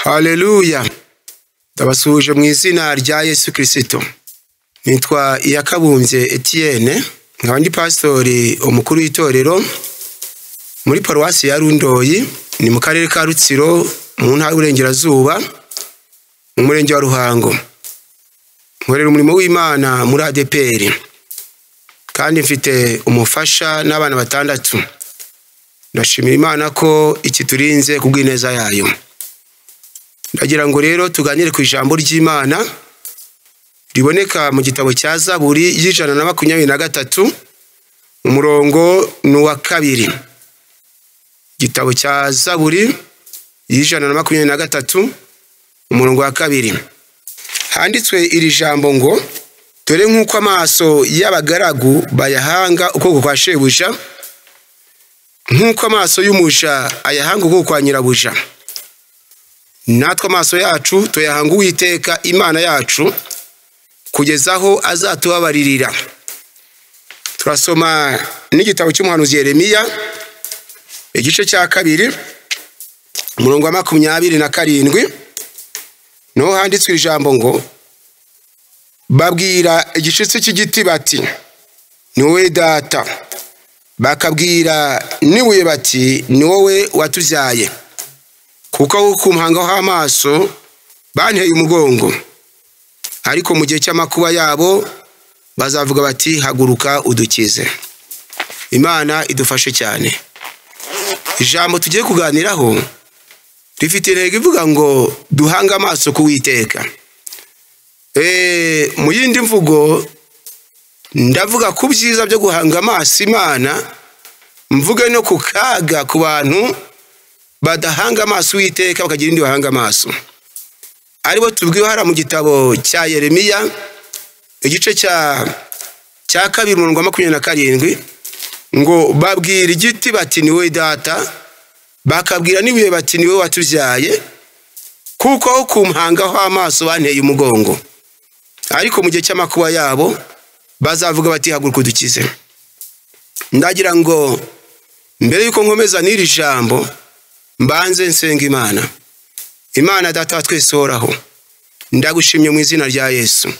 Haleluya! Ndabasuhuje mu izina rya Yesu Kristo. Nitwa Iyakabumbye Etienne, nkaba ndi pasitori umukuru w'itorero muri paruwasi ya Rundoyi, ni mu karere ka Rutsiro, mu ntara y'Uburengerazuba, mu murenge wa Ruhango. Nkorera umurimo w'Imana muri ADEPR, kandi mfite umufasha n'abana 6. Ndashimira Imana ko ikiturinze kubw'ineza yayo. Ndagira ngo rero tuganire ku ijambo ry'Imana riboneka mu gitabo cya Zaburi y'123, umurongo ni uwa 2. Igitabo cya Zaburi y'123, umurongo wa 2. Handitswe iri jambo ngo: dore nk'uko amaso y'abagaragu bayahanga ukuboko kwa shebuja, nk'uko amaso y'umuja ayahanga ukuboko kwa nyirabuja, natwe amaso yacu tuyahanga Uwiteka Imana yacu, kugeza aho azatubabaririra. Turasoma n'igitabo cy'umuhanuzi Yeremiya, igice cya 2, umurongo wa 27, niho handitswe ijambo ngo: babwira igishitsi cy'igiti bati ni wowe data, bakabwira n'ibuye bati ni wowe watubyaye, kuko ku mpangaho amaso banteye umugongo, ariko mu gihe cy'amakuba yabo bazavuga bati haguruka udukize. Imana idufashe cyane. Ijambo tugiye kuganiraho rifite intego ivuga ngo duhange amaso ku Uwiteka. Mu yindi mvugo ndavuga ku byiza byo guhanga amaso Imana, mvuge no ku kaga ku bantu badahanga amaso Uwiteka bakagira indi bahanga amaso. Aribo tubwiwe hara mu gitabo cya Yeremiya, igice cya 2, umurongo wa 27, ngo babwira igiti bati ni wowe data, bakabwira n'ibuye bati ni wowe watubyaye, kuko aho kumpangaho amaso banteye umugongo, ariko mu gihe cy'amakuba yabo bazavuga bati haguruka udukize. Ndagira ngo mbere yuko nkomeza n'iri jambo mbanze nsenga Imana. Imana data wa twese uhoraho, ndagushimye mu izina rya Yesu.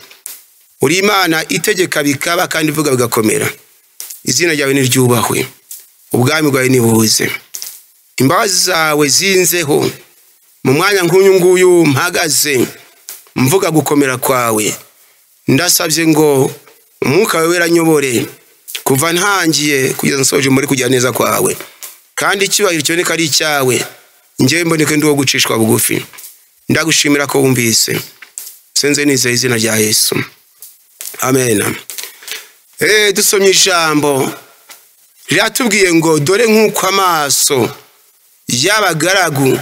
Uri Imana itegeka bikaba kandi ivuga bigakomera. Izina ryawe niryubahwe, ubwami bwawe nibuze, imbabazi zawe zinzeho. Mu mwanya nk'uyu nguyu mpagaze mvuga gukomera kwawe, ndasabye ngo umwuka wawe weranyobore kuva ntangiye kugeza nsoje muri kujya neza kwawe, kandi icyubahiro kiboneka ari icyawe, njyewe mboneke ndi uwo gucishwa bugufi. Ndagushimira ko wumvise. Senze nizeye izina rya Yesu, amen. Dusomye ijambo riratubwiye ngo dore nk'uko amaso y'abagaragu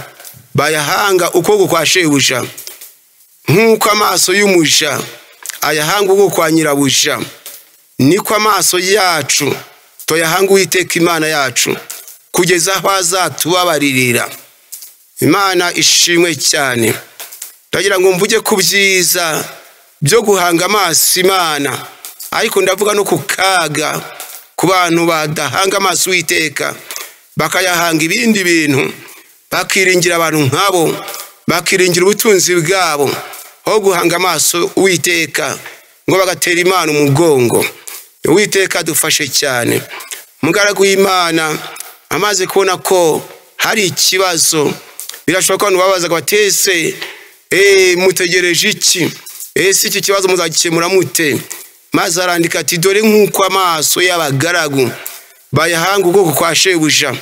bayahanga ukuboko kwa shebuja, nk'uko amaso y'umuja ayahanga ukuboko kwa nyirabuja, niko amaso yacu tuyahanga Uwiteka Imana yacu, kugeza aho azatubabaririra. Imana ishimwe cyane. Ndagira ngo mvuge ku byiza byo guhanga amaso Imana, ariko ndavuga no ku kaga ku bantu badahanga amaso Uwiteka, bakayahanga ibindi bintu, bakiringira abantu nkabo, bakiringira ubutunzi bwabo, aho guhanga amaso Uwiteka ngo bagatera Imana umugongo. Uwiteka dufashe cyane. Umugaragu w'Imana amaze kubona ko hari ikibazo, birashoboka abantu babazaga bati ese mutegereje iki? Ese iki kibazo muzagikemura mute? Maze arandika ati dore nk'uko amaso y'abagaragu bayahanga ukuboko kwa shebuja,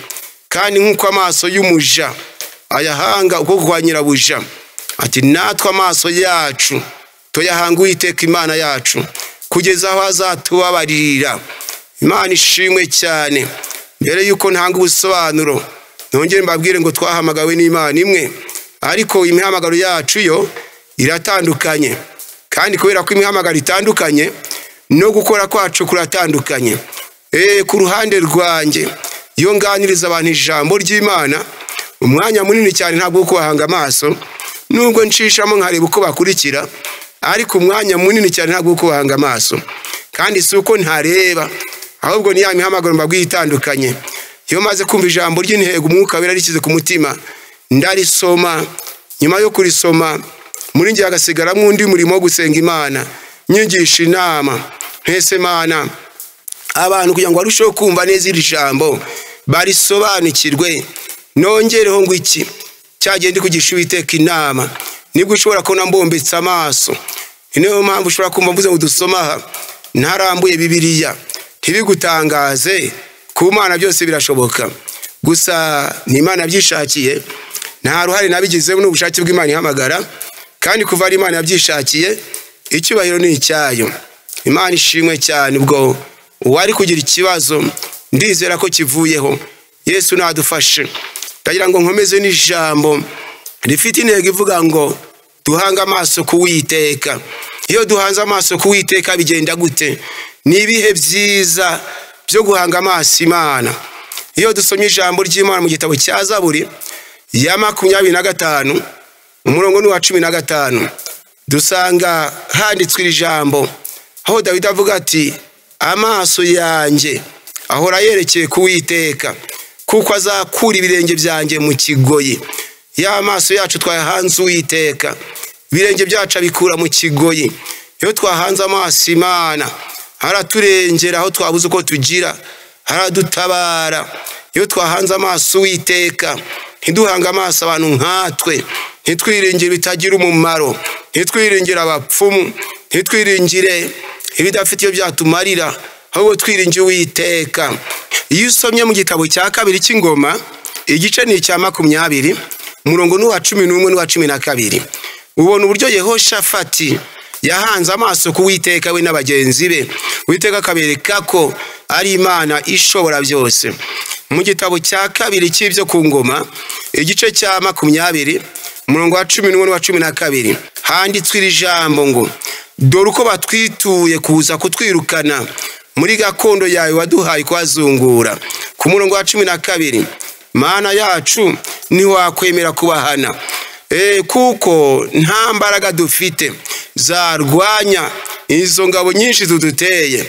kandi nk'uko amaso y'umuja ayahanga ukuboko kwa nyirabuja, ati natwe amaso yacu tuyahanga Uwiteka Imana yacu, kugeza aho azatubabarira. Imana ishimwe cyane. Mbere yuko ntanga ubusobanuro, nongere mbabwire ngo twahamagawe n'Imana imwe, ariko imihamagaro yacu yo iratandukanye, kandi kubera ko imihamagaro itandukanye no gukora kwacu kuratandukanye. Ku ruhande rwanjye iyo nganiriza abantu ijambo ry'Imana, umwanya munini cyane ntabwo wo kubahanga amaso, nubwo nshishamo nkareba uko bakurikira, ariko umwanya munini cyane ntabwo wo kubahanga amaso. Kandi si uko ntareba, ahubwo ni ya mihamagaro mbabwiye itandukanye. Iyo maze kumva ijambo ry'intego umwuka wera rishyize ku mutima, ndarisoma Nyuma yo kurisoma muri njye hagasigaramo undi murimo wo gusenga Imana, nyigisha inama ntese Imana abantu kugira ngo barusheho kumva neza iri jambo, barisobanukirwe. Nongereho ngo iki cyagenda kugisha Uwiteka inama, nibwo ushobora kubona mbombetse amaso. Niyo mpamvu ushobora kumva mvuze ngo dusoma aha ntarambuye Bibiliya, ntibigutangaze, ku Mana byose birashoboka. Gusa ni Imana yabyishakiye, nta ruhare nabigizemo, n'ubushake bw'Imana ihamagara, kandi kuva ari Imana yabyishakiye icyubahiro ni icyayo. Imana ishimwe cyane. Ubwo uwari kugira ikibazo ndizera ko kivuyeho. Yesu nadufashe. Ndagira ngo nkomeze n'ijambo rifite intego ivuga ngo duhange amaso ku Uwiteka. Iyo duhanze amaso ku Uwiteka bigenda gute? Ni ibihe byiza byo guhanga amaso Imana? Iyo dusomye ijambo ry'Imana mu gitabo cya Zaburi ya 25 umurongo ni wa 15, dusanga handitswe iri jambo aho Dawidi avuga ati amaso yanjye ahora yerekeye ku Uwiteka, kuko azakura ibirenge byanjye mu kigoyi. Ya maso yacu twayahanze Uwiteka, ibirenge byacu abikura mu kigoyi. Iyo twahanze amaso Imana haraturengera aho twabuze uko tugira, haradutabara. Iyo twahanze amaso Uwiteka, ntiduhanga amaso abantu nkatwe, ntitwiringire bitagira umumaro, ntitwiringire abapfumu, ntitwiringire ibidafite iyo byatumarira, ahubwo twiringire Uwiteka. Iyo usomye mu gitabo cya kabiri cy'Ingoma, igice ni icya 20, umurongo ni uwa 11 n'uwa 12, ubona uburyo Yehoshafati yahanze amaso ku Uwiteka we n'abagenzi be, Uwiteka akabereka ko ari Imana ishobora byose. Mu gitabo cya kabiri cy'ibyo ku ngoma, igice cya 20, umurongo wa 11 n'uwa 12, handitswe iri jambo ngo dore uko batwituye kuza kutwirukana muri gakondo yawe waduhaye kuhazungura. Ku murongo wa 12, Mana yacu ntiwakwemera kubahana, kuko nta mbaraga dufite zarwanya izo ngabo nyinshi ziduteye,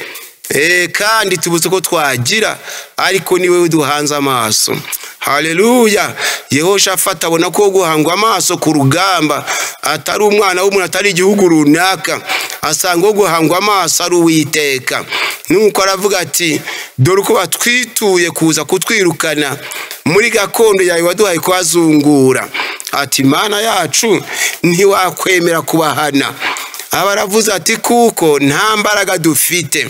kandi tubuze uko twagira, ariko ni wewe duhanze amaso. Haleluya. Yehoshafati abona ko guhangwa amaso ku rugamba atari umwana w'umuntu, atari igihugu runaka, asanga guhangwa amaso ari Uwiteka. Nuko aravuga ati dore uko batwituye kuza kutwirukana muri gakondo yawe waduhaye kuhazungura. Ati Mana yacu ntiwakwemera kubahana. Aba aravuze ati kuko nta mbaraga dufite,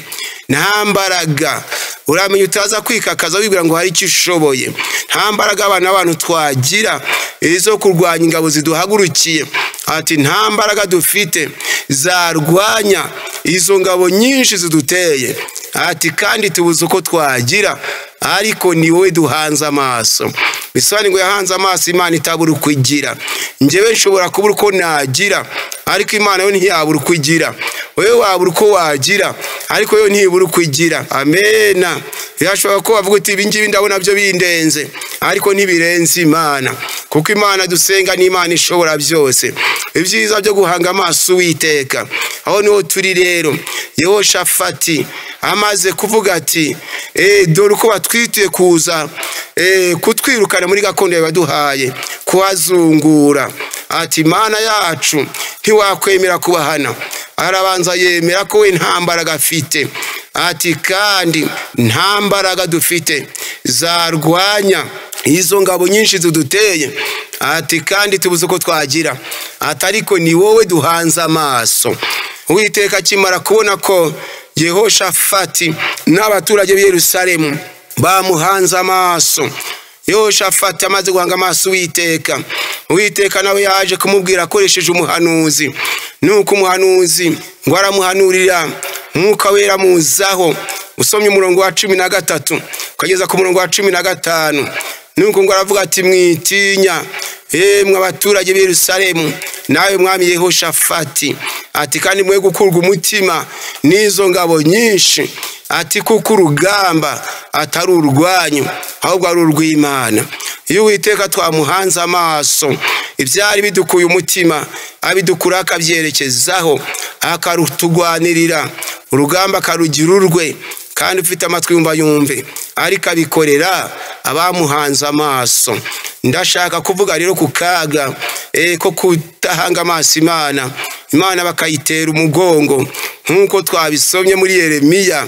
nta mbaraga. Uramenya utaza kwikakaza wibwira ngo hari icyo ushoboye. Nta mbaraga abana abantu twagira izo kurwanya ingabo ziduhagurukiye. Ati nta mbaraga dufite zarwanya izo ngabo nyinshi ziduteye. Ati kandi tubuze uko twagira, ariko ni wowe duhanze amaso. Bisobanuye ngo yahanze amaso Imana itabura uko igira. Njyewe nshobora kubura uko nagira, ariko Imana yo ntiyabura uko igira. Wewe wabura uko wagira, ariko yo ntibura uko igira. Amena. Birashoboka ko bavuga uti ibi ngibi ndabona byo bindenze, ariko ntibirenze Imana, kuko Imana dusenga ni Imana ishobora byose. Ibyiza byo guhanga amaso Uwiteka, aho niho turi rero. Yehoshafati amaze kuvuga ati dore uko batwituye kuza kutwirukana muri gakondo yawe waduhaye kuhazungura. Ati Mana yacu ntiwakwemera kubahana. Arabanza yemera ko we nta mbaraga afite. Ati kandi nta mbaraga dufite zarwanya izo ngabo nyinshi ziduteye. Ati kandi tubuze uko twagira. Ati ariko ni wowe duhanze amaso. Uwiteka akimara kubona ko Yehoshafati n'abaturage b'i Yerusalemu bamuhanze amaso, Yehoshafati amaze guhanga amaso Uwiteka, Uwiteka nawe yaje kumubwira akoresheje umuhanuzi. Nuko umuhanuzi ngo aramuhanurira, Mwuka Wera muzaho. Usomye umurongo wa 13 ukageza ku murongo wa 15, nuko ngo aravuga ati mwitinya mwe abaturage b'i Yerusalemu, nawe mwami Yehoshafati. Ati kandi mwe gukurwa umutima n'izo ngabo nyinshi, ati kuko urugamba atari urwanyu ahubwo ari urw'Imana. Iyo Uwiteka twamuhanze amaso, ibyari bidukuye umutima abidukura akabyerekezaho, akarutugwanirira urugamba akarugira urwe. Kandi ufite amatwi yumva yumve, ariko abikorera abamuhanze amaso. Ndashaka kuvuga rero ku kaga ko kudahanga amaso Imana, Imana bakayitera umugongo, nk'uko twabisomye muri Yeremiya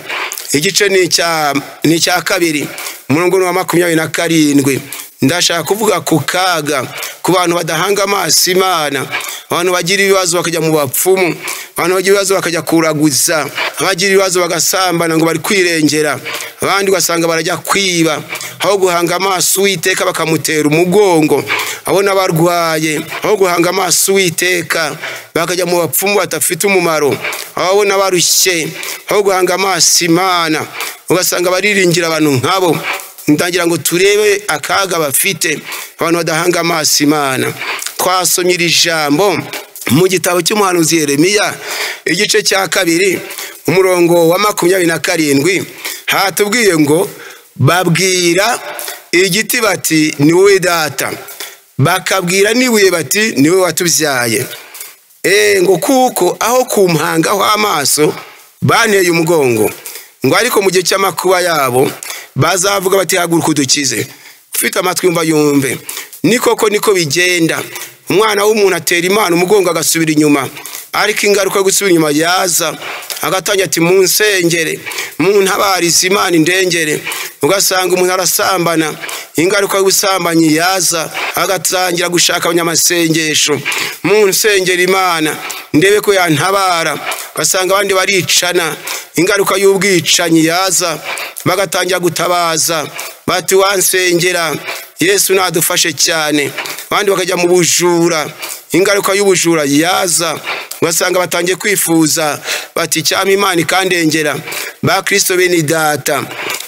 igice ni icya 2 umurongo wa 27. Ndashaka kuvuga ku kaga ku bantu badahanga amaso Imana, abantu bagira ibibazo bakajya mu bapfumu, abantu bagira ibibazo bakajya kuraguza, abagira ibibazo bagasambana ngo bari kwirengera, abandi ugasanga barajya kwiba, aho guhanga amaso Uwiteka bakamutera umugongo, abona barwaye, aho guhanga amaso Uwiteka bakajya mu bapfumu badafite umumaro, ababona barushye, aho guhanga amaso Imana ugasanga bariringira abantu nkabo. Ndagira ngo turebe akaga bafite abantu badahanga amaso Imana. Twasomye iri jambo mu gitabo cy'umuhanuzi Yeremiya igice cya 2 umurongo wa 27, hatubwiye ngo babwira igiti bati ni wowe data, bakabwira n'ibuye bati ni wowe watubyaye. Ngo kuko aho kumpangaho amaso banteye umugongo, ngo ariko mu gihe cy'amakuba yabo bazavuga bati haguruka udukize. Ufite amatwi yumva yumve. Ni koko niko bigenda, umwana w'umuntu atera Imana umugongo agasubira inyuma, ariko ingaruka yo gusubira inyuma yaza agatangira ati munsengere, muntabarize Imana indengere. Ugasanga umuntu arasambana, ingaruka y'ubusambanyi yaza agatangira gushaka abanyamasengesho, munsengere Imana ndebe ko yantabara. Ugasanga abandi baricana, ingaruka y'ubwicanyi yaza bagatangira gutabaza bati wansengera Yesu nadufashe cyane. Abandi bakajya mu bujura, ingaruka y'ubujura yaza ugasanga batangiye kwifuza bati cyama Imana ikandengera. Ba Kristo bene data,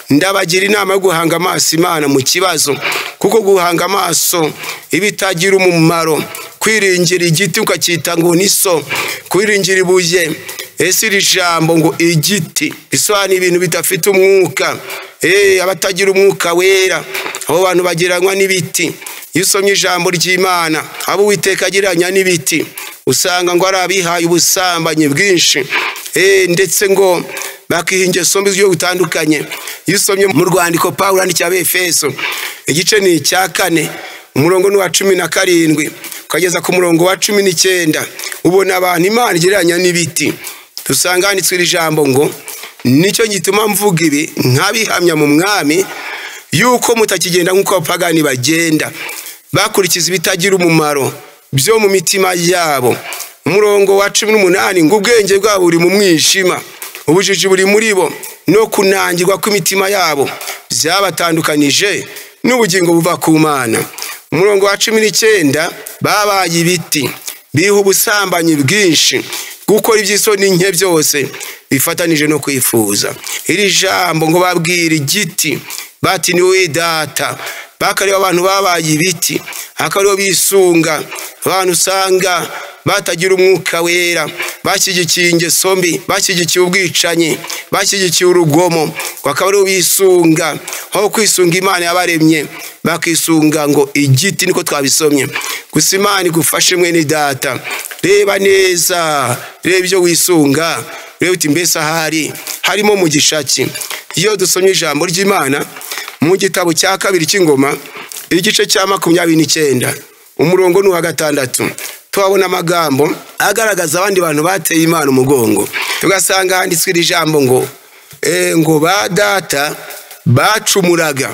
ndabagira inama yo guhanga amaso Imana mu kibazo, kuko guhanga amaso ibitagira umumaro, kwiringira igiti ukacyita ngo ni so, kwiringira ibuye. Ese iri jambo ngo igiti bisobanura ibintu bidafite umwuka, abatagira umwuka wera, abo bantu bagereranywa n'ibiti. Iyo usomye ijambo ry'Imana, abo Uwiteka agereranya n'ibiti, usanga ngo ari abihaye ubusambanyi bwinshi, ndetse ngo bakiha ingeso mbi z'uburyo butandukanye. Iyo usomye mu rwandiko Pawulo yandikiye Abefeso igice ni icya 4 umurongo ni wa 17 ukageza ku murongo wa 19, ubona abantu Imana igereranya n'ibiti. Dusanga handitswe iri jambo ngo nicyo gituma mvuga ibi nkabihamya mu Mwami, yuko mutakigenda nk'uko abapagani bagenda, bakurikiza ibitagira umumaro byo mu mitima yabo. Umurongo wa 18 ngo ubwenge bwabo buri mu mwijima, ubujiji buri muri bo, no kunangirwa kw'imitima yabo byabatandukanije n'ubugingo buva ku Mana. Umurongo wa 19 babaye ibiti biha ubusambanyi bwinshi, gukora iby'isoni nke byose bifatanije no kwifuza. Iri jambo ngo babwira igiti bati ni wowe data, bakareba abantu babaye ibiti, akaribo bisunga, abantu usanga batagira umwuka wera, bashyigikiye ingeso mbi, bashyigikiye ubwicanyi, bashyigikiye urugomo, bakaba aribo bisunga. Aho kwisunga Imana yabaremye, bakisunga ngo igiti, niko twabisomye. Gusa Imana igufashe mwene data, reba neza, reba ibyo wisunga, reba uti mbese ahari harimo mugisha ki. Iyo dusomye ijambo ry'Imana mu gitabo cya 2 cy'Ingoma igice cya 29 umurongo ni wa 6, tuhabona amagambo agaragaza abandi bantu bateye Imana umugongo. Tugasanga handitswe iri jambo ngo ngo ba data bacumuraga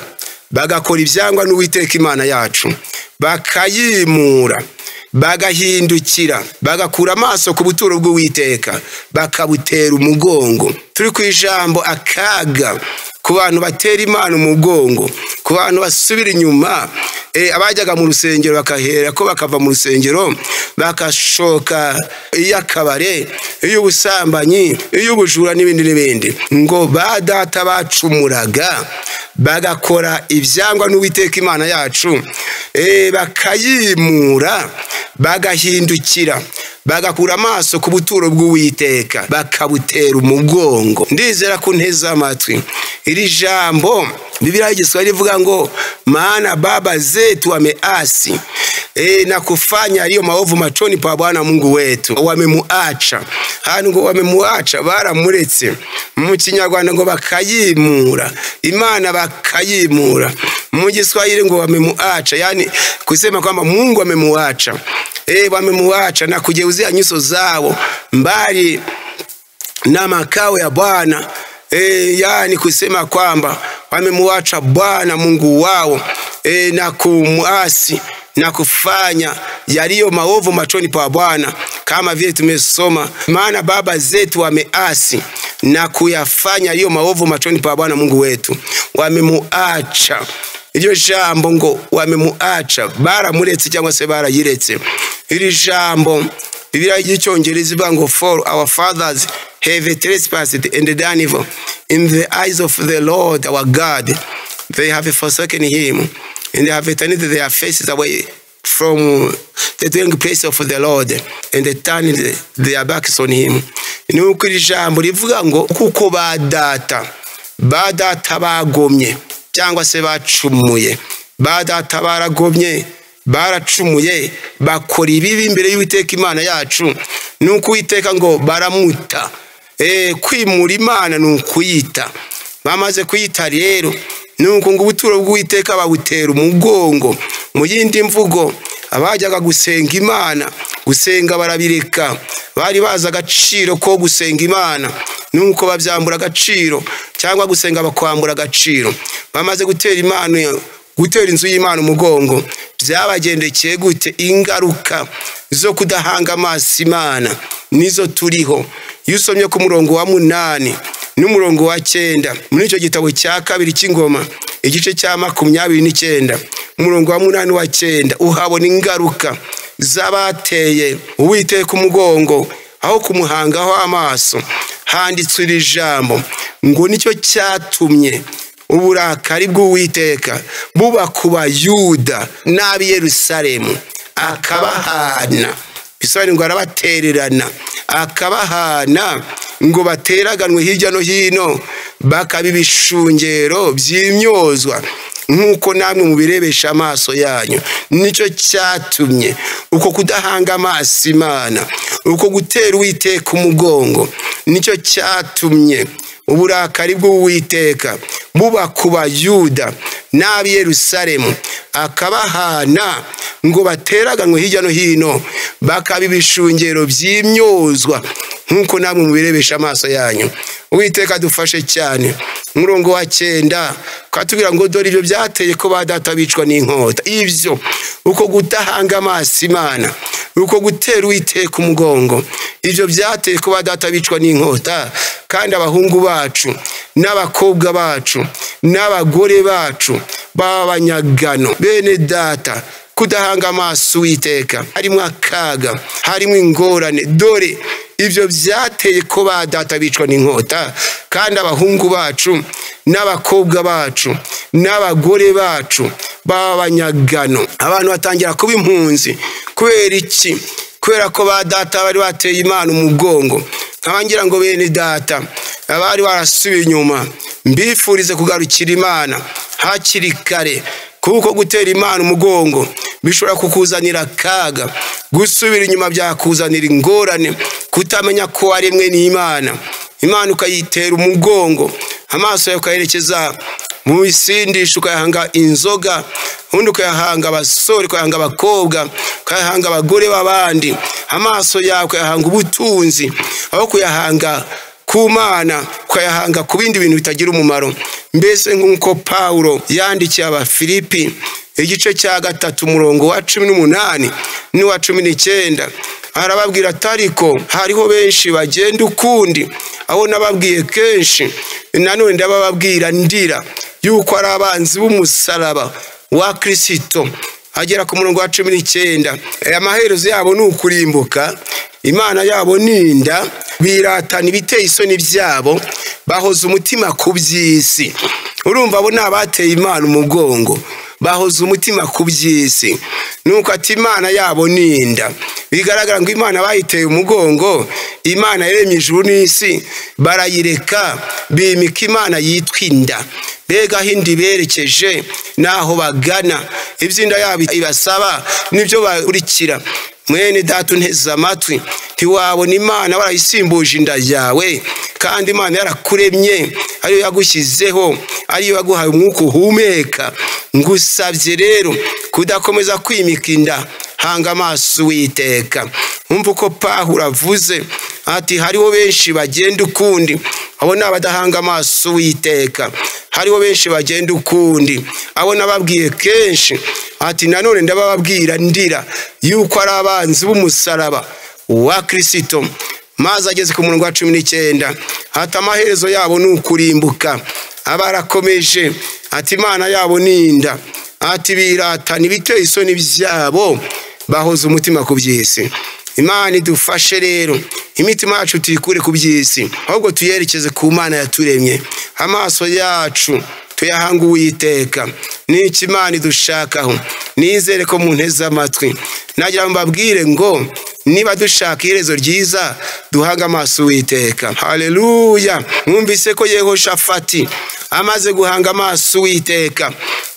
bagakora ibyangwa n'Uwiteka Imana yacu, bakayimura bagahindukira bagakura amaso ku buturo bw'Uwiteka bakabutera umugongo. Turi ku ijambo akaga ku bantu batera Imana umugongo, ku bantu basubira inyuma, abajyaga mu rusengero bakahera ko bakava mu rusengero bakashoka iy'akabare, iy'ubusambanyi, iy'ubujura n'ibindi n'ibindi. Ngo ba data bacumuraga bagakora ibyangwa n'Uwiteka Imana yacu, bakayimura bagahindukira bagakura amaso ku buturo bw'Uwiteka bakabutera umugongo. Ndizera ko nteze amatwi iri jambo. Bibiliya y'Igiswahili ivuga ngo maana baba zetu wameasi, Na kufanya yaliyo maovu machoni pa Bwana Mungu wetu. Wamemuacha. Hano ngo wamemuacha, baramuretse. Mu Kinyarwanda ngo bakayimura. Imana bakayimura. Mu Kiswahili ngo wamemuacha, yani kusema kwamba Mungu amemuacha. Wamemuacha na kugeuzia nyuso zao mbali na makao ya Bwana. Yani kusema kwamba wamemuacha Bwana Mungu wao, na kumuasi na kufanya yaliyo maovu machoni pa Bwana, kama vile tumesoma, maana baba zetu wameasi na kuyafanya yaliyo maovu machoni pa Bwana Mungu wetu. Wamemuacha. Iryo jambo ngo wamemuacha, baramuretse cyangwa se barayiretse. Iri jambo Bibiliya y'Icyongereza ivuga ngo for our fathers have trespassed and done evil in the eyes of the Lord our God. They have forsaken him and they have turned their faces away from the dwelling place of the Lord and they turned their backs on him. Ni uko iri jambo rivuga ngo kuko ba data bagomye cyangwa se bacumuye, ba data baragomye, baracumuye, bakora ibibi imbere y'Uwiteka Imana yacu. Nuko Uwiteka ngo baramuta. Kwimura Imana ni ukuyita. Bamaze kuyita rero, nuko ngo ubuturo bw'Uwiteka babutera umugongo. Mu yindi mvugo, abajyaga gusenga Imana, gusenga barabireka. Bari bazi agaciro ko gusenga Imana, nuko babyambura agaciro, cyangwa gusenga bakwambura agaciro. Bamaze gutera Imana, gutera inzu y'Imana umugongo, byabagendekeye gute? Ingaruka zo kudahanga amaso Imana nizo turiho. Iyo usomye ku murongo wa 8 n'umurongo wa 9 muri icyo gitabo cya kabiri cy'Ingoma, igice cya 29, umurongo wa 8 wa 9, uhabona ingaruka z'abateye Uwiteka umugongo aho kumuhangaho amaso. Handitswe iri jambo ngo nicyo cyatumye uburakari bw'Uwiteka buba ku Bayuda n'ab'i Yerusalemu, akabahana. Bisobanuye ngo arabatererana, akabahana ngo bateraganwe hirya no hino, bakaba ibishungero by'imyozwa nk'uko namwe mubirebesha amaso yanyu. Nicyo cyatumye uko kudahanga amaso Imana, uko gutera Uwiteka umugongo, nicyo cyatumye uburakari bw'Uwiteka buba ku Bayuda n'ab'i Yerusalemu, akabahana ngo bateraganwe hirya no hino, bakaba ibishungero by'imyozwa nk'uko namwe mubirebesha amaso yanyu. Uwiteka dufashe cyane. Umurongo wa 9 katubwira ngo dore ibyo byateye ko ba data bicwa n'inkota. Ibyo uko gutahanga amaso Imana, uko gutera Uwiteka umugongo, ibyo byateye ko ba data bicwa n'inkota, kandi abahungu bacu n'abakobwa bacu n'abagore bacu b'abanyagano. Bene data, kudahanga amaso Uwiteka harimo akaga, harimo ingorane. Dore ibyo byateye ko ba data bicwa n'inkota, kandi abahungu bacu n'abakobwa bacu n'abagore bacu b'abanyagano. Abantu batangira kuba impunzi. Kubera iki? Kubera ko ba data bari bateye Imana umugongo. Nkabangira ngo bene data abari barasubiye inyuma, mbifurize kugarukira Imana hakiri kare, kuko gutera Imana umugongo bishobora kukuzanira akaga. Gusubira inyuma byakuzanira ingorane, kutamenya ko waremwe n'Imana, Imana ukayitera umugongo, amaso yawe ukayerekeza mu bisindisha, ukayahanga inzoga, ubundi ukayahanga abasore, ukayahanga abakobwa, ukayahanga abagore b'abandi, amaso yawe ukayahanga ubutunzi, aho kuyahanga ku Mana ukayahanga ku bindi bintu bitagira umumaro. Mbese nk'uko Paulo yandikiye Abafilipi igice cya 3 umurongo wa 18 n'uwa 19, arababwira ati ariko hariho benshi bagenda ukundi, aho nababwiye kenshi, nanone ndabababwira ndira yuko ari abanzi b'umusaraba wa Kristo. Agera ku murongo wa 19, amaherezo yabo ni ukurimbuka, Imana yabo ni inda, biratana ibiteye isoni byabo, bahoza umutima ku by'isi. Urumva abo ni abateye Imana umugongo, bahoza umutima ku by'isi. Nuko ati Imana yabo ni inda. Bigaragara ngo Imana bayiteye umugongo, Imana yaremye ijuru n'isi, barayireka, bimika Imana yitwa inda. Mbega aho inda iberekeje n'aho bagana, iby'inda yabo ibasaba nibyo bakurikira. Mwene data unteze amatwi, ntiwabona Imana warayisimbuje inda yawe, kandi Imana yarakuremye, ariyo yagushyizeho, ariyo yaguhaye umwuka uhumeka. Ngusabye rero kudakomeza kwimika inda, hanga amaso Uwiteka. Umva uko Pawulo avuze ati hariho benshi bagenda ukundi, abo ni abadahanga amaso Uwiteka. Hariho benshi bagenda ukundi, abo nababwiye kenshi ati nanone ndabababwira ndira yuko ari abanzi b'umusaraba wa Kristo. Maze ageze ku murongo wa 19 ati amaherezo yabo ni ukurimbuka. Abarakomeje ati Imana yabo ni inda, ati biratana ibiteye isoni byabo, bahoza umutima ku by'isi. Imana idufashe rero imitima yacu tuyikure ku by'isi, ahubwo tuyerekeze ku Mana yaturemye. Amaso yacu tuyahanga Uwiteka. N'iki Imana idushakaho? Nizere ko munteze amatwi. Nagira ngo mbabwire ngo niba dushaka iherezo ryiza, duhanga amaso Uwiteka. Haleluya! Mwumvise ko Yehoshafati amaze guhanga amaso Uwiteka,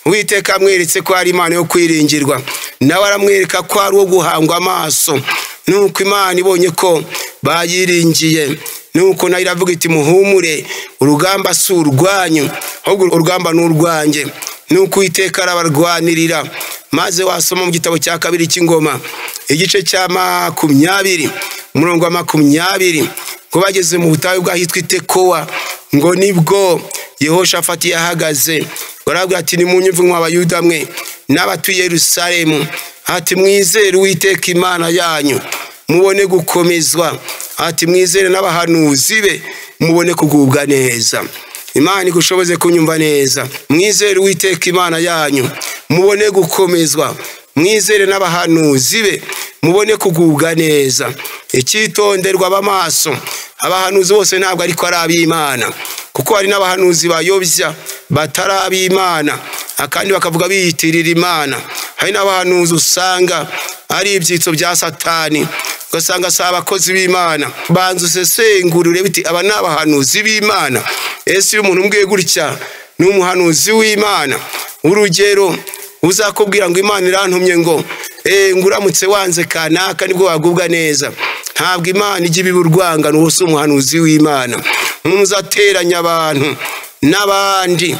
Uwiteka amweretse ko ari Imana yo kwiringirwa, nawe aramwereka ko ari uwo guhangwa amaso. Nuko Imana ibonye ko bayiringiye, nuko nayo iravuga iti muhumure, urugamba si urwanyu, ahubwo urugamba ni urwanjye. Nuko Uwiteka arabarwanirira. Maze wasoma mu gitabo cya kabiri cy'Ingoma igice cya 20 umurongo wa 20 ngo bageze mu butayu bw'ahitwa Itekowa, ngo nibwo Yehoshafati yahagaze arabwira ati nimunyumve mwa Abayuda mwe n'abatuye Yerusalemu, ati mwizere Uwiteka Imana yanyu mubone gukomezwa, ati mwizere n'abahanuzi be mubone kugubwa neza. Imana igushoboze kunyumva neza. Mwizere Uwiteka Imana yanyu mubone gukomezwa, mwizere n'abahanuzi be mubone kugubwa neza. Icyitonderwa abamaso, abahanuzi bose ntabwo ariko ari ab'Imana, kuko hari n'abahanuzi bayobya batari ab'Imana, akandi bakavuga biyitirira Imana. Hari n'abahanuzi usanga ari ibyitso bya Satani, ugasanga si abakozi b'Imana. Banza usesengurure biti aba ni abahanuzi b'Imana. Ese iyo umuntu umbwiye gutya ni umuhanuzi w'Imana? Urugero uzakubwira ngo Imana irantumye ngo nguramutse wanze kanaka nibwo wagubwa neza. Ntabwo Imana ijya ibiba urwangano, uwo si umuhanuzi w'Imana. Umuntu uzateranya abantu n'abandi,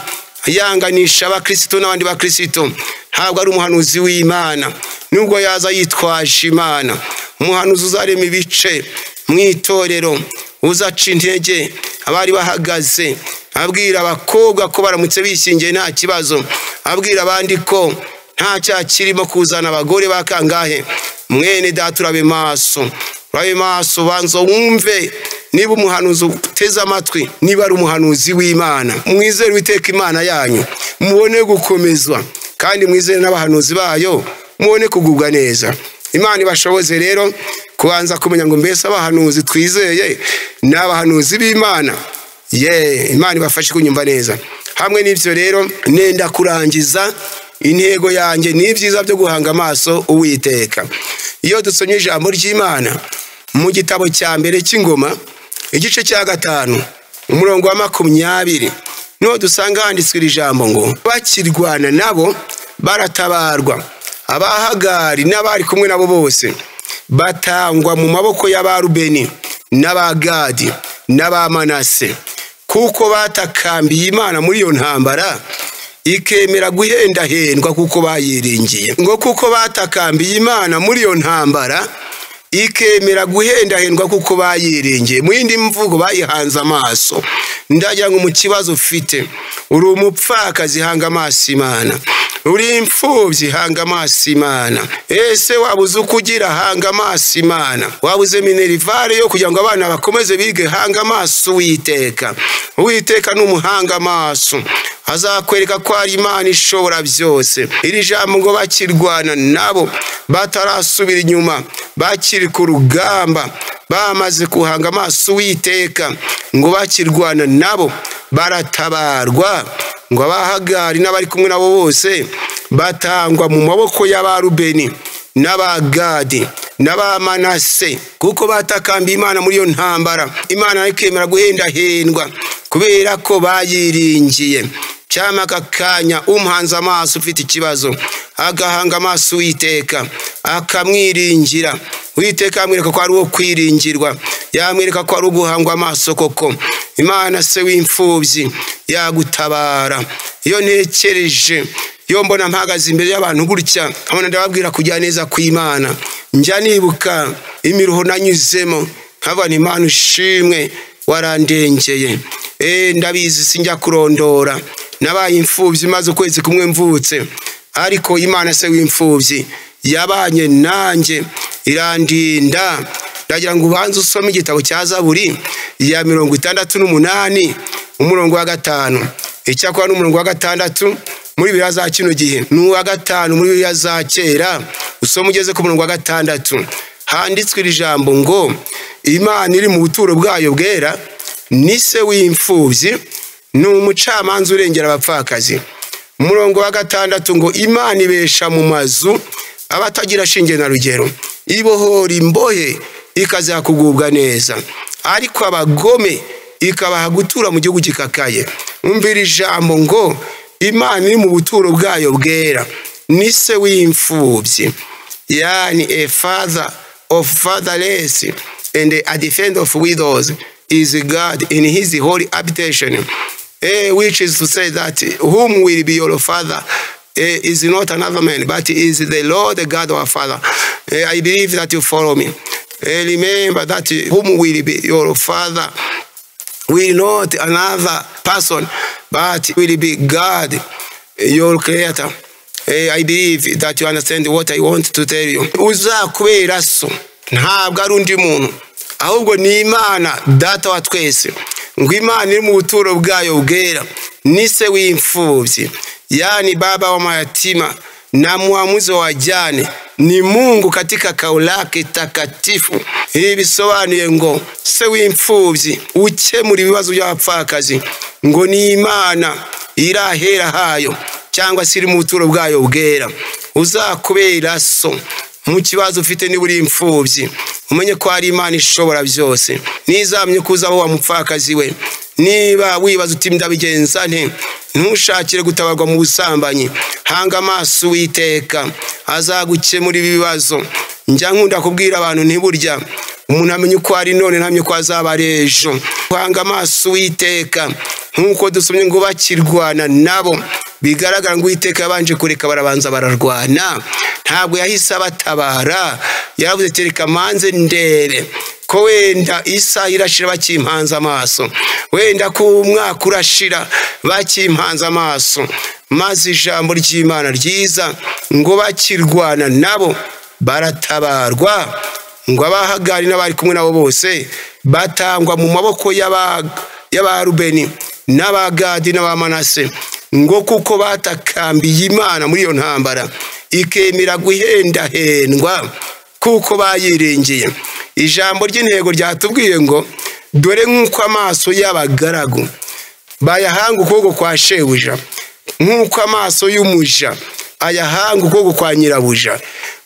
yanganisha abakristo n'abandi bakristo, ntabwo ari umuhanuzi w'Imana, nubwo yaza yitwaje Imana. Umuhanuzi uzarema ibice mu itorero, uzaca intege abari bahagaze, abwira abakobwa ko baramutse bishingiye nta kibazo, abwira abandi ko nta cyaha kirimo kuzana abagore bakangahe. Mwene data urabe maso, urabe maso, banza wumve niba umuhanuzi uteze amatwi niba ari umuhanuzi w'Imana. Mwizere Uwiteka Imana yanyu mubone gukomezwa, kandi mwizere n'abahanuzi bayo mubone kugubwa neza. Imana ibashoboze rero kubanza kumenya ngo mbese abahanuzi twizeye ni abahanuzi b'Imana. Ye, Imana ibafashe kunyumva neza. Hamwe n'ibyo rero nenda kurangiza. Intego yanjye ni ibyiza byo guhanga amaso Uwiteka. Iyo dusomye ijambo ry'Imana mu gitabo cya mbere cy'Ingoma igice cya 5 umurongo wa 20 niho dusanga handitswe iri jambo ngo bakirwana nabo baratabarwa, abahagari n'abari kumwe nabo bose batangwa mu maboko y'Abarubeni n'Abagadi n'Abamanase, kuko batakambiye Imana muri iyo ntambara ikemera guhendahendwa kuko bayiringiye. Ngo kuko batakambiye Imana muri iyo ntambara ikemera guhendahendwa kuko bayiringiye. Mu yindi mvugo bayihanze amaso. Ndagira ngo mu kibazo ufite, uri umupfakazi hanga amaso Imana, uri imfubyi hanga amaso Imana, ese wabuze uko ugira hanga amaso Imana, wabuze minerivare yo kugira ngo abana bakomeze bige hanga amaso Uwiteka. Uwiteka ni umuhanga amaso, azakwereka ko ari Imana ishobora byose. Iri jambo ngo bakirwana nabo batarasubira inyuma, bakiri ku rugamba, bamaze kuhanga amaso Uwiteka, ngo bakirwana nabo baratabarwa, ngo abahagari n'abari kumwe nabo bose batangwa mu maboko y'Abarubeni n'Abagadi n'Abamanase, kuko batakambiye Imana muri iyo ntambara. Imana ikemera guhendahendwa kubera ko bayiringiye. Cyama aka kanya umuhanze amaso ufite ikibazo, agahanga amaso Uwiteka, akamwiringira. Uwiteka yamwereka ko ari uwo kwiringirwa, yamwereka ko ari uguhangwa amaso koko. Imana se w'imfubyi yagutabara. Iyo ntekereje, iyo mbona mpagaze imbere y'abantu gutya, nkabona ndababwira kujya neza kw'Imana, njya nibuka imiruho nanyuzemo, nkavuga nti Imana ushimwe warandengeye. Ndabizi sinjya kurondora, nabaye imfubyi maze ukwezi kumwe mvutse, ariko Imana se w'imfubyi yabanye nanjye irandinda. Ndagira ngo ubanze usome igitabo cya Zaburi ya 68 umurongo wa 5, icyakora n'umurongo wa 6 muri Bibiliya za kino gihe, n'uwa 5 muri Bibiliya za kera. Usome ugeze ku murongo wa 6, handitswe iri jambo ngo Imana iri mu buturo bwayo bwera ni se w'imfubyi, ni umucamanza urengera abapfakazi. Umurongo wa 6 ngo Imana ibesha mu mazu abatagira shinge na rugero, ibohora imbohe ikazakugubwa neza, ariko abagome ikabaha gutura mu gihugu gikakaye. Umvira ijambo ngo Imana iri mu buturo bwayo bwera ni se w'imfubyi, yani a father of fatherless and a defender of widows is God in his holy habitation. Which is to say that whom will be your father is not another man, but is the Lord God our Father. I believe that you follow me. Remember that whom will be your father will not another person, but will be God, your creator. I believe that you understand what I want to tell you. Uzakubera so ntabwo ari undi muntu, ahubwo ni Imana data wa twese. Ngo Imana iri mu buturo bwayo bwera ni se w'imfubyi, yani baba wa mayatima na muamuzi wa wajane, ni Mungu katika kao lake takatifu. Ibi bisobanuye ngo se w'imfubyi ukemura ibibazo by'abapfakazi ngo ni Imana irahera hayo, cyangwa se iri mu buturo bwayo bwera. Uzakubera so mu kibazo ufite niba uri imfubyi, umenye ko ari Imana ishobora byose. Nizamye kuzaho wa mupfakazi we, niba wibaza uti ndabigenza nte, ntushakire gutabarwa mu busambanyi, hanga amaso Uwiteka azagukemura ibibazo. Njya nkunda kubwira abantu ntiburya umuntu amenye uko ari none ntamye ko azaba ari ejo. Hanga amaso Uwiteka, nkuko dusomye ngo bakirwana nabo, bigaragara ngo Uwiteka yabanje kureka barabanza bararwana, ntabwo yahise abatabara. Yaravuze ati reka manze ndebe ko wenda isaha irashira bakimpanze amaso, wenda ko umwaka urashira bakimpanze amaso. Maze ijambo ry'Imana ryiza ngo bakirwana nabo baratabarwa, ngo abahagari n'abari kumwe nabo bose batangwa mu maboko y'Abarubeni n'Abagadi n'Abamanase, ngo kuko batakambiye Imana muri iyo ntambara ikemera guhendahendwa kuko bayiringiye. Ijambo ry'intego ryatubwiye ngo dore nk'uko amaso y'abagaragu bayahanga ukuboko kwa shebuja, nk'uko amaso y'umuja ayahanga ukuboko kwa nyirabuja,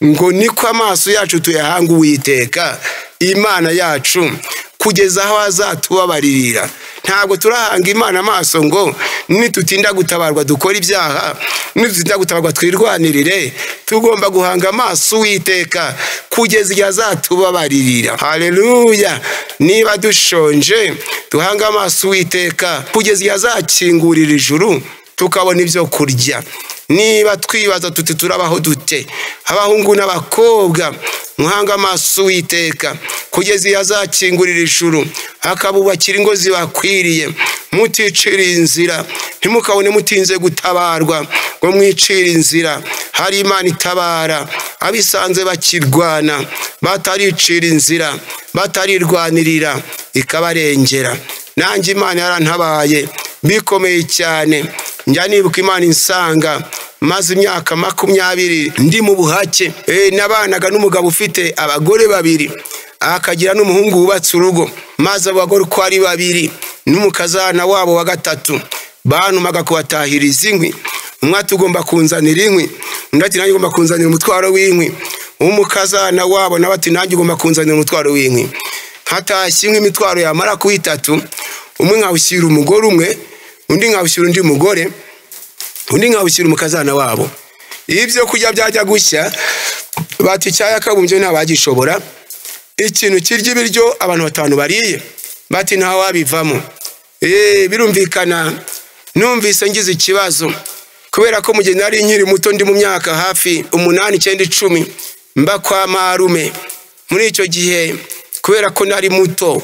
ngo niko amaso yacu tuyahanga Uwiteka Imana yacu kugeza aho azatubabaririra. Ntabwo turahanga Imana amaso ngo nitutinda gutabarwa dukora ibyaha, nitutinda gutabarwa twirwanirire. Tugomba guhanga amaso Uwiteka kugeza igihe azatubabaririra. Haleluya! Niba dushonje duhanga amaso Uwiteka kugeza igihe azakingurira ijuru tukabona ibyo kurya. Niba twibaza tuti turabaho dute, abahungu n'abakobwa muhanga amaso Uwiteka kugeza igihe azakingurira ijuru akabubakira ingo zibakwiriye. Muticira inzira, ntimukabone mutinze gutabarwa ngo mwicire inzira. Hari Imana itabara abisanze bakirwana, bataricira inzira, batarirwanirira, ikabarengera. Nanjye Imana yarantabaye bikomeye cyane. Njya nibuka Imana insanga maze imyaka 20 ndi mu buhake. Nabanaga n'umugabo ufite abagore babiri, akagira n'umuhungu wubatse urugo, maze abagore uko ari babiri n'umukazana wabo wa gatatu bantumaga kubatahiriza inkwi. Umwe ati ugomba kunzanira inkwi, undi ati nanjye ugomba kunzanira umutwaro w'inkwi. Umukazana wabo nawe ati nanjye ugomba kunzanira umutwaro w'inkwi. Hatashye inkwi imitwaro yamara kuba itatu, umwe nkawushyira umugore umwe, undi nkawushyira undi mugore, undi nkawushyira umukazana wabo. Ibyo kurya byajya gushya bati icyaya kabumbye ntabagishobora, ikintu kirya ibiryo abantu batanu bariye bati nta wabivamo. Birumvikana numvise ngize ikibazo kubera ko mu gihe nari nkiri muto ndi mu myaka hafi 8, 9, 10 mba kwa marume. Muri icyo gihe kubera ko nari muto,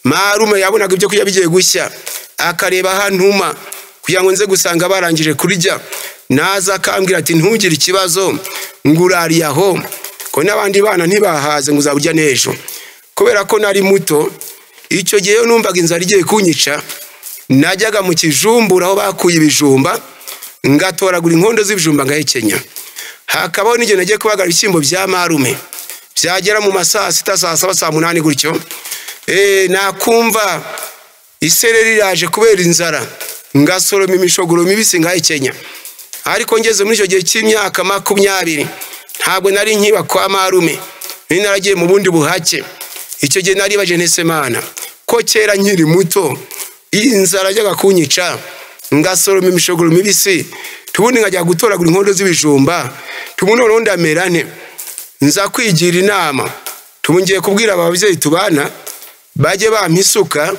marume yabonaga ibyo kurya bigiye gushya akareba hantuma kugira ngo nze gusanga barangije kurya, naza akambwira ati ntugire ikibazo ngurariye aho ko n'abandi bana ntibahaze ngo uzaburya n'ejo. Kubera ko nari muto icyo gihe numvaga inzara igiye kunyica, najyaga mu kijumbura aho bakuye ibijumba ngatoragura inkondo z'ibijumba ngahekenya. Hakabaho n'igihe nagiye kubagara ibishyimbo bya marume byagera mu masaa 6, saa 7, saa 8 gutyo, nakumva isereri iraje kubera inzara ngasoroma imishogoro mibisi ngahekenya. Ariko ngeze muri icyo gihe cy'imyaka 20 ntabwo nari nkiba kwa marume, nari naragiye mu bundi buhake. Icyo gihe naribaje ntese Mana ko kera nkiri muto inzara yajyaga kunyica ngasoroma imishogoro mibisi, tubundi nkajya gutoragura inkondo z'ibijumba, tubundi noneho ndamera nte? Nza kwigira inama, tubungiye kubwira ababyeyi tubana bajye bampa isuka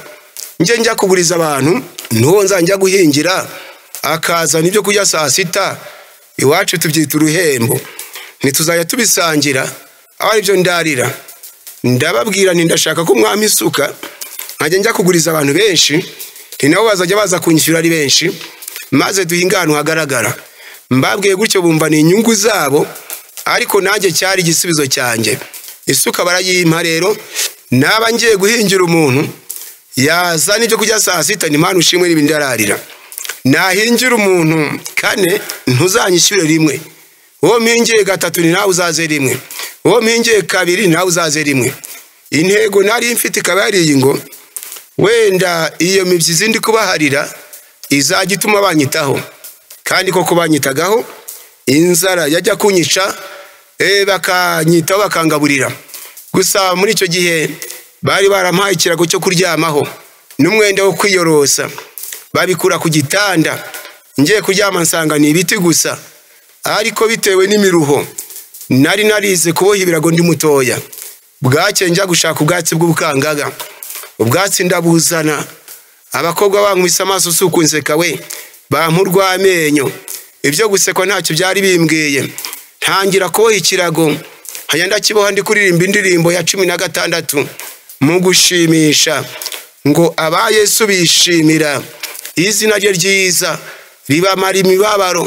njye njya kuguriza abantu, nuwo nzajya guhingira akazana ibyo kurya saa 6, iwacu tubyita uruhembo, ntituzajya tubisangira aho aribyo ndarira. Ndababwira nti ndashaka ko mwampa isuka nkajya njya kuguriza abantu benshi, nti nabo bazajya baza kunyishyura ari benshi, maze duhinge ahantu hagaragara. Mbabwiye gutyo bumva ni inyungu zabo, ariko nanjye cyari igisubizo cyanjye. Isuka barayimpa rero, naba ngiye guhingira umuntu yazana ibyo kurya saa 6, ni Imana ushimwe n'ibindi ararira. Nahingira umuntu 4 ntuzanyishyure rimwe, uwo mpingiye 3 ni nawe uzaze rimwe, uwo mpingiye 2 nawe uzaze rimwe. Intego nari mfite ikaba yari iyi ngo wenda iyo mibyizi ndi kubaharira izajya ituma banyitaho, kandi koko banyitagaho. Inzara yajya kunyica bakanyitaho bakangaburira. Gusa muri icyo gihe bari barampaye ikirago cyo kuryamaho n'umwenda wo kwiyorosa, babikura ku gitanda. Ngiye kuryama nsanga ni ibiti gusa, ariko bitewe n'imiruho nari narize kuboha ibirago ndi mutoya. Bwacye njya gushaka ubwatsi bw'ubukangaga, ubwatsi ndabuzana, abakobwa bankubise amaso si ukunseka we, bampa urw'amenyo. Ibyo gusekwa ntacyo byari bimbwiye. Ntangira kuboha ikirago, nkajya ndakiboha ndi kuririmba indirimbo ya 16 mu gushimisha, ngo aba Yesu bishimira izina rye ryiza ribamara imibabaro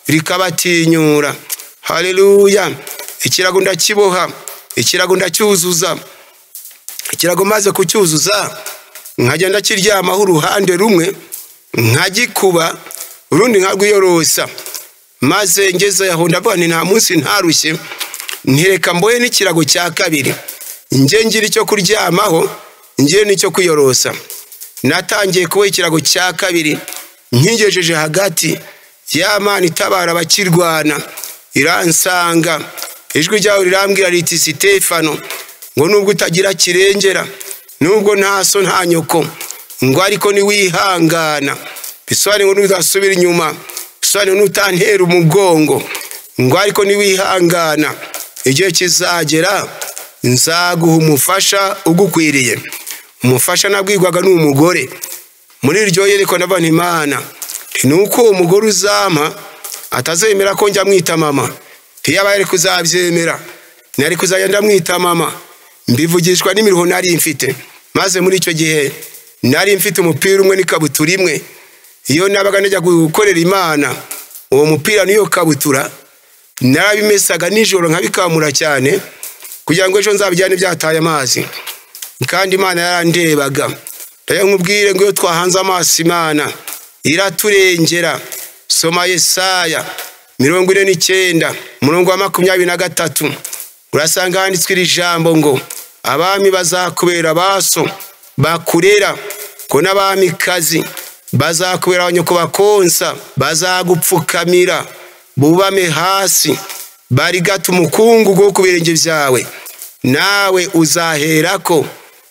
rikabatinyura. Haleluya! Ikirago ndakiboha, ikirago ndacyuzuza. Ikirago maze kucyuzuza nkajya ndakiryamaho uruhande rumwe nkagikuba, urundi nkarwiyorosa. Maze ngeze aho ndavuga nti nta munsi ntarushye, ntireka mbohe n'ikirago cya kabiri, njye ngira icyo kuryamaho njye n'icyo kwiyorosa. Natangiye kuboha ikirago cya kabiri nkigejeje hagati, ya Mana itabara abakirwana iransanga. Ijwi ryawe rirambwira riti Sitefano, ngo nubwo utagira kirengera, nubwo nta so nta nyoko, ngo ariko niwihangana, bisobanure ngo ntuzasubira inyuma, bisobanure ntutantera umugongo, ngo ariko niwihangana igihe kizagera nzaguha umufasha ugukwiriye. Umufasha nabwirwaga ni umugore. Muri iryo yereko ndavuga nti Imana, nuko umugore uzampa atazemera ko njya mwita mama, ntiyaba yari kuzabyemera, nari kuzajya ndamwita mama. Mbivugishwa n'imiruho nari mfite. Maze muri icyo gihe nari mfite umupira umwe n'ikabutura imwe. Iyo nabaga najya gukorera Imana, uwo mupira niyo kabutura narabimesaga nijoro nkabikamura cyane kugira ngo ejo nzabijyane byataye amazi. Kandi Imana yarandebaga. Ndayo nkubwire ngo iyo twahanze amaso Imana iraturengera. Soma Yesaya 49 umurongo wa 23, urasanga handitswe iri jambo ngo abami bazakubera baso bakurera, ko n'abamikazi bazakubera abanyoko bakonsa, bazagupfukamira bubame hasi, barigata umukungugu wo ku birenge byawe, nawe uzaherako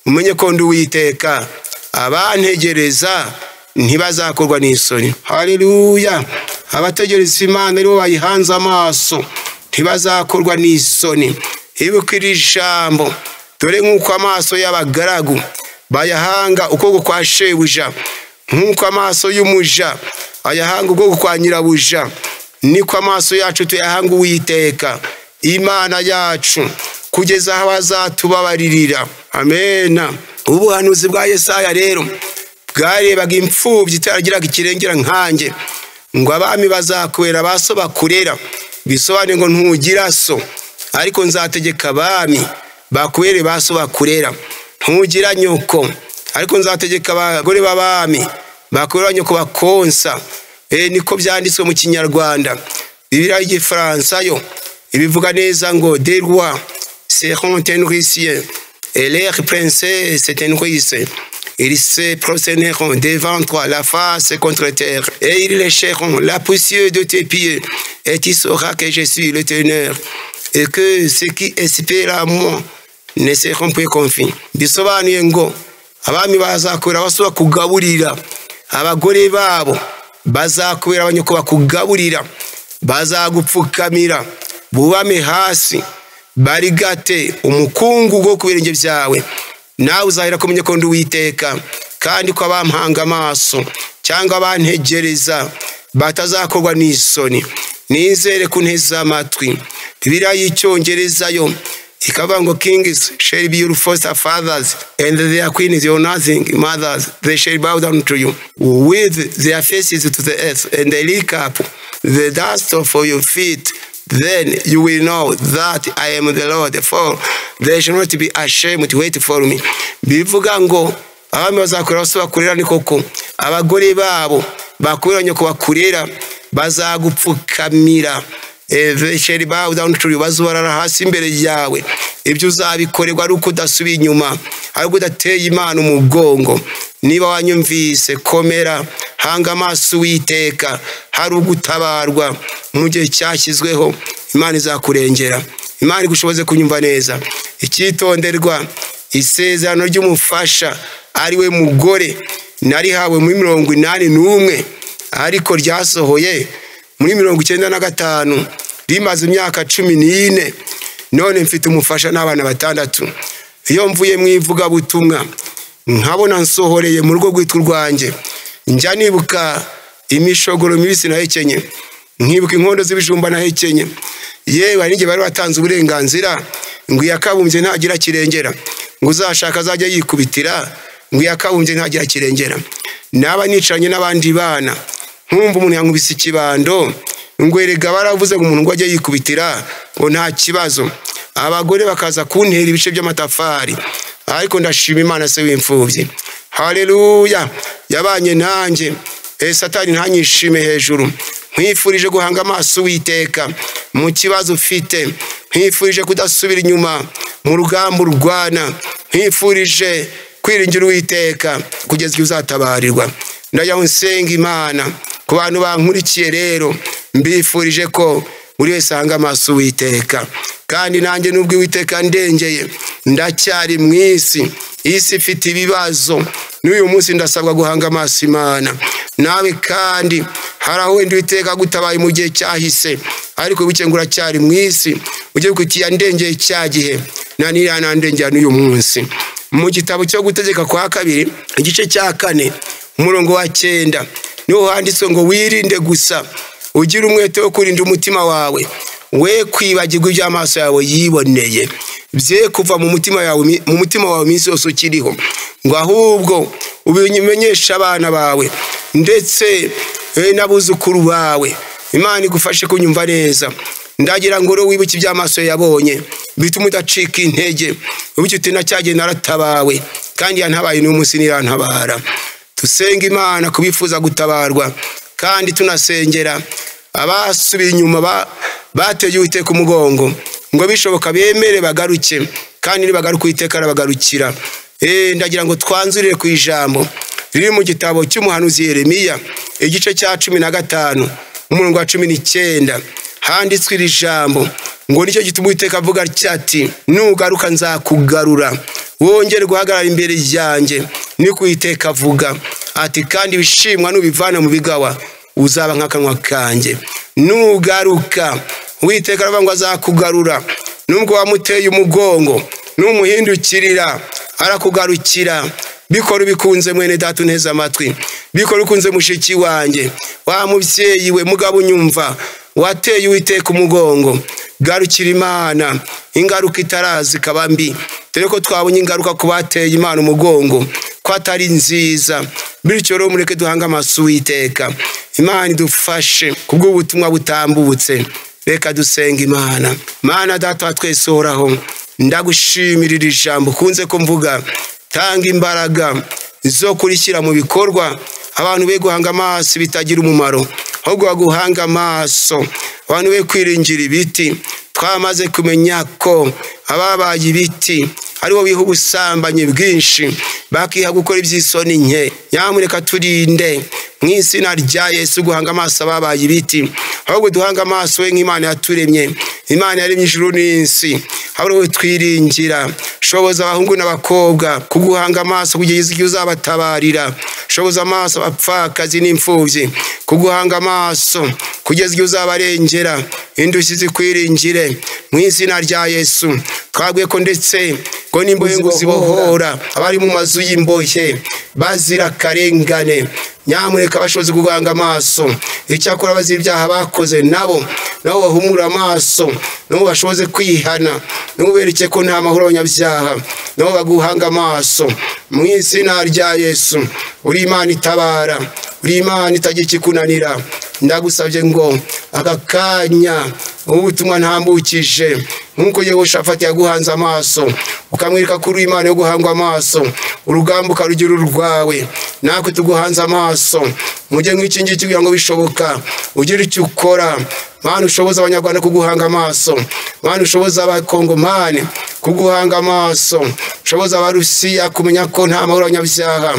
umenye ko ndi Uwiteka, abantegereza ntibazakorwa n'isoni. Haleluya! Abategereza Imana aribo bayihanze amaso ntibazakorwa n'isoni. Ibuka iri jambo, dore nk'uko amaso y'abagaragu bayahanga ukuboko kwa shebuja, nk'uko amaso y'umuja ayahanga ukuboko kwa nyirabuja, niko amaso yacu tuyahanga Uwiteka Imana yacu, kugeza aho azatubabaririra. Amena. Ubuhanuzi bwa Yesaya rero bwarebaga imfubyi itaragiraga ikirengera nkanjye, ngo abami bazakwera baso bakurera, bisobanuye ngo ntugira so, ariko nzategeka abami bakwere baso bakurera. Ntugira nyoko, ariko nzategeka abagore b'abami bakwera nyoko bakonsa. Niko byanditswe mu Kinyarwanda. Bibiliya y'Igifaransa yo ibivuga neza ngo des rois seront nourriciers et leurs princesses te nourrissent. Ils se prosterneront devant toi, la face contre terre, et ils lécheront la poussière de tes pieds, et tu sauras que je suis l'Éternel, et que ceux qui espèrent à moi ne seront point confus. Bisobanuye ngo abami bazakwera baso bakugaburira, abagore babo bazakwera abanyoko bakugaburira, bazagupfukamira bubame hasi, barigate umukungu wo ku birenge byawe. Nawe uzahera kumenya ko ndi Uwiteka, kandi ko abampanga amaso cyangwa abantegereza batazakorwa n'isoni. Nizere kunteza amatwi. Bibiliya y'Icyongereza yo ikavuga ngo kings shall be your foster fathers and their queens your nursing mothers, they shall bow down to you with their faces to the earth, and they lick up the dust of your feet. Then you will know that I am the Lord, for they shall not be ashamed to wait for me. Bivuga ngo abami bazakorera bose bakurera, ni koko abagore babo bakurera nyoko bakurera bazagupfukamira. They shall bow down to you, bazubarara hasi imbere yawe. Ibyo uzabikorerwa ari uko udasubiye inyuma, ari uko udateye Imana umugongo. Niba wanyumvise, komera, hanga amaso Uwiteka, hari ugutabarwa mu gihe cyashyizweho. Imana izakurengera. Imana igushoboze kunyumva neza. Icyitonderwa, isezerano ry'umufasha ari we mugore narihawe muri 81, ariko ryasohoye muri 95, rimaze imyaka 14. None mfite umufasha n'abana 6. Iyo mvuye mu ivugabutumwa nkabona nsohoreye mu rugo rwitwa urwanjye, njya nibuka imishogoro mibisi nahekenye, nkibuka inkondo z'ibijumba nahekenye. Yewe hari n'igihe bari batanze uburenganzira ngo iyakabumbye ntagira kirengera, ngo uzashaka azajya yikubitira, ngo iyakabumbye ntagira kirengera. Naba nicaranye n'abandi bana nkumva umuntu yankubise ikibando, ngo erega baravuze ngo umuntu ngo ajye yikubitira ngo nta kibazo. Abagore bakaza kuntera ibice by'amatafari, ariko ndashima Imana se w'imfubyi. Haleluya, yabanye nanjye. Satani ntanyishime hejuru. Nkwifurije guhanga amaso Uwiteka mu kibazo ufite, nkwifurije kudasubira inyuma mu rugamba urwana, nkwifurije kwiringira Uwiteka kugeza igihe uzatabarirwa. Ndajya nsenga Imana ku bantu bankurikiye rero, mbifurije ko buri wese ahanga amaso Uwiteka. Kandi nanjye nubwo Uwiteka ndengeye, ndacyari mu isi, isi ifite ibibazo. N'uyu munsi ndasabwa guhanga amaso Imana. Nawe kandi hari aho wenda Uwiteka agutabaye mu gihe cyahise, ariko wibuke ngo uracyari mu isi, ujye kuti yandengeye cya gihe, na nirandengera n'uyu munsi. Mu gitabo cyo Gutegeka kwa Kabiri igice cya 4 umurongo wa 9 niho handitswe ngo wirinde gusa ugire umwete wo kurinda umutima wawe, we kwibagirwa ibyo amaso yawe yiboneye, bye kuva mu mutima yawe, mu mutima wawe iminsi yose ukiriho, ngo ahubwo ubimenyeshe abana bawe ndetse n'abuzukuru bawe. Imana igufashe kunyumva neza. Ndagira ngo rero wibuke ibyo amaso yabonye, bituma udacika intege, wibuke uti nacyagiye naratabawe, kandi yantabaye n'uyu munsi nirantabara. Dusenga Imana kubifuza gutabarwa, kandi tunasengera abasubiye inyuma bateye Uwiteka umugongo, ngo bishoboka bemere bagaruke, kandi nibagaruka Uwiteka arabagarukira. Ndagira ngo twanzurire ku ijambo riri mu gitabo cy'umuhanuzi Yeremiya igice cya 15 umurongo wa 19. Handitswe iri jambo ngo nicyo gituma Uwiteka avuga ati nugaruka nzakugarura, wongere guhagarara imbere yanjye. Niko Uwiteka avuga ati kandi ibishimwa nubivana mu bigawa uzaba nk'akanwa kanjye. Nugaruka Uwiteka aravuga ngo azakugarura, nubwo wamuteye umugongo, numuhindukirira arakugarukira. Bikora ubikunze mwene data unteze amatwi, bikora ukunze mushiki wanjye, wa mubyeyi we mugabo unyumva, wateye Uwiteka umugongo, garukira Imana, ingaruka itaraza ikaba mbi. Dore ko twabonye ingaruka ku bateye Imana umugongo ko atari nziza. Bityo rero mureke duhange amaso Uwiteka, Imana idufashe kubw'ubutumwa butambutse. Reka dusenga Imana. Mana data wa twese uhoraho, ndagushimira iri jambo ukunze ko mvuga. Tanga imbaraga zo kurishyira mu bikorwa, abantu be guhanga amaso bitagira umumaro, ahubwo baguhanga amaso. Abantu be kwiringira ibiti, twamaze kumenya ko ababaye ibiti aribo biha ubusambanyi bwinshi, bakiha gukora iby'isoni nke. Nyamuneka turinde mu izina rya Yesu guhanga amaso ababaye ibiti, ahubwo duhanga amaso we nk'Imana yaturemye, Imana yaremye ijuru n'isi, ahubwo twiringira. Shoboza abahungu n'abakobwa kuguhanga amaso kugeza igihe uzabatabarira. Shoboza amaso abapfakazi n'imfubyi kuguhanga amaso kugeza igihe uzabarengera. Indushyi zikwiringire mu izina rya Yesu. Twabwiye ko ndetse ngo n'imbohe ngo zibohora abari mu mazu y'imbohe bazira akarengane. Nyamuneka bashoboze kuguhanga amaso, icyakora bazira ibyaha bakoze nabo bahumura amaso, nabo bashoboze kwihana, nabo bereke ko nta mahoro abanyabyaha, nabo baguhanga amaso mu izina rya Yesu. Uri Imana itabara, uri Imana itagira ikikunanira. Ndagusabye ngo aka kanya ubutumwa ntambukije, nk'uko Yehoshafati yaguhanze amaso ukamwereka ko uri Imana yo guhangwa amaso, urugamba ukarugira urwawe, natwe tuguhanze amaso mujye nk'iki ngiki kugira ngo bishoboka ugire icyo ukora. Mana ushoboza abanyarwanda kuguhanga amaso, Mana ushoboza abakongomani kuguhanga amaso, ushoboza abarusiya kumenya ko nta mahoro abanyabyaha.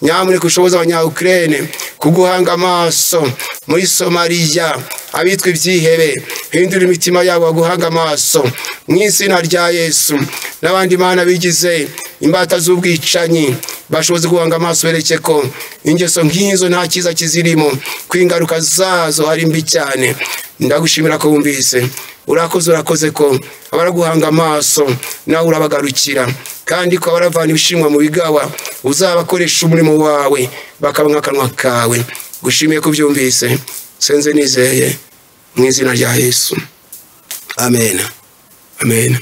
Nyamuneka ushoboza abanya-Ukraine kuguhanga amaso, muri Somaliya abitwa ibyihebe hindura imitima yabo baguhanga amaso mu izina rya Yesu. N'abandi mana bigize imbata z'ubwicanyi bashoboze guhanga amaso, bereke ko ingeso nk'izo nta cyiza kizirimo, ko ingaruka zazo ari mbi cyane. Ndagushimira ko wumvise, urakoze, urakoze ko abaraguhanga amaso nawe urabagarukira, kandi ko abaravana ibishimwa mu bigawa uzabakoresha umurimo wawe bakaba nk'akanwa kawe. Gushimiye ko byumvise, senze nizeye mu izina rya Yesu. Amen. Amen.